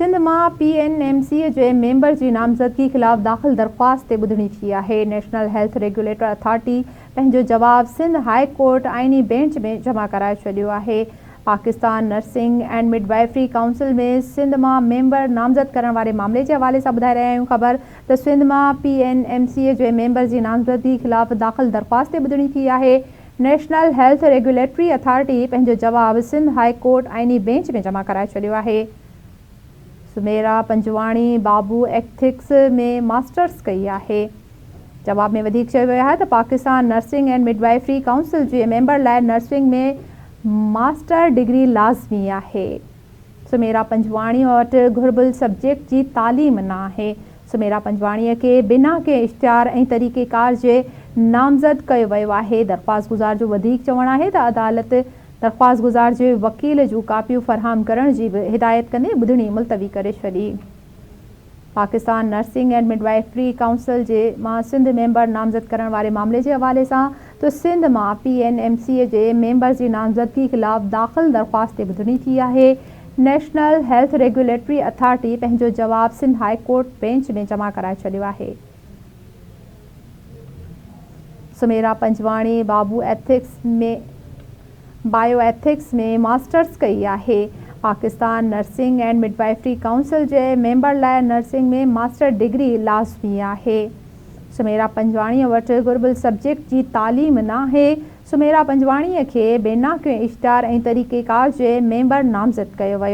سنڌ مان P N M C جي member جي نامزدگي خلاف داخل درخواست تي ٻڌڻي ٿي آهي. نيشنل هيلٿ ريگيوليٽر اٿارٽي پنهنجو جواب سنڌ هاء ڪورٽ آئيني بينچ ۾ جمع ڪرائي ڇڏيو آهي. Pakistan nursing and midwifery council ۾ Sindh مان ميمبر نامزد ڪرڻ واري معاملي جي حوالي سان ٻڌائي رهيا آهيون خبر ته سنڌ مان پي اين ايم سي جي ميمبر جي نامزدگي خلاف داخل درخواست تي ٻڌڻي ٿي آهي. نيشنل هيلٿ ريگيوليٽري اٿارٽي پنهنجو جواب سنڌ هاء ڪورٽ آئيني بينچ ۾ جمع ڪرائي ڇڏيو آهي. سميرا پنجواڻي بابو ايٿڪس ۾ ماسٽرس ڪئي آهي. جواب ۾ وڌيڪ چيو ويو آهي ته Pakistan nursing and midwifery council جي ميمبر لاء نرسنگ ۾ ماسٽر ڊگري لازمي آهي. سميرا پنجواڻيء وٽ گهربل سبجيڪٽ جي تعليم نه آهي. سميرا پنجواڻيء کي بنا ڪنهن اشتهار ۽ طريقيڪار جي نامزد ڪيو ويو آهي. درخواستگذار جو وڌيڪ چوڻ آهي ته عدالت درخواستگذار جي وڪيل جون ڪاپيون فراهم ڪرڻ جي به هدايت ڪندي ٻڌڻي ملتوي ڪري ڇڏي. Pakistan nursing and midwifery council جي مان سنڌ ميمبر نامزد ڪرڻ واري معاملي جي حوالي سان ته سنڌ مان پي اين ايم سي جي ميمبرز جي نامزدگي خلاف داخل درخواست تي ٻڌڻي ٿي آهي. نيشنل هيلٿ ريگيوليٽري اٿارٽي پنهنجو جواب سنڌ هاء ڪورٽ بينچ ۾ جمع ڪرائي ڇڏيو آهي. سميرا پنجواڻي بابو ايٿڪس ۾ بايو ايٿڪس ۾ ماسٽرس ڪئي آهي. Pakistan nursing and midwifery council جي ميمبر لاء نرسنگ ۾ ماسٽر ڊگري لازمي آهي. سميرا پنجواڻيء وٽ گهربل سبجيڪٽ جي تعليم ناهي. سميرا پنجواڻيء کي بنا ڪنهن اشتهار ۽ طريقيڪار جي ميمبر نامزد ڪيو ويو.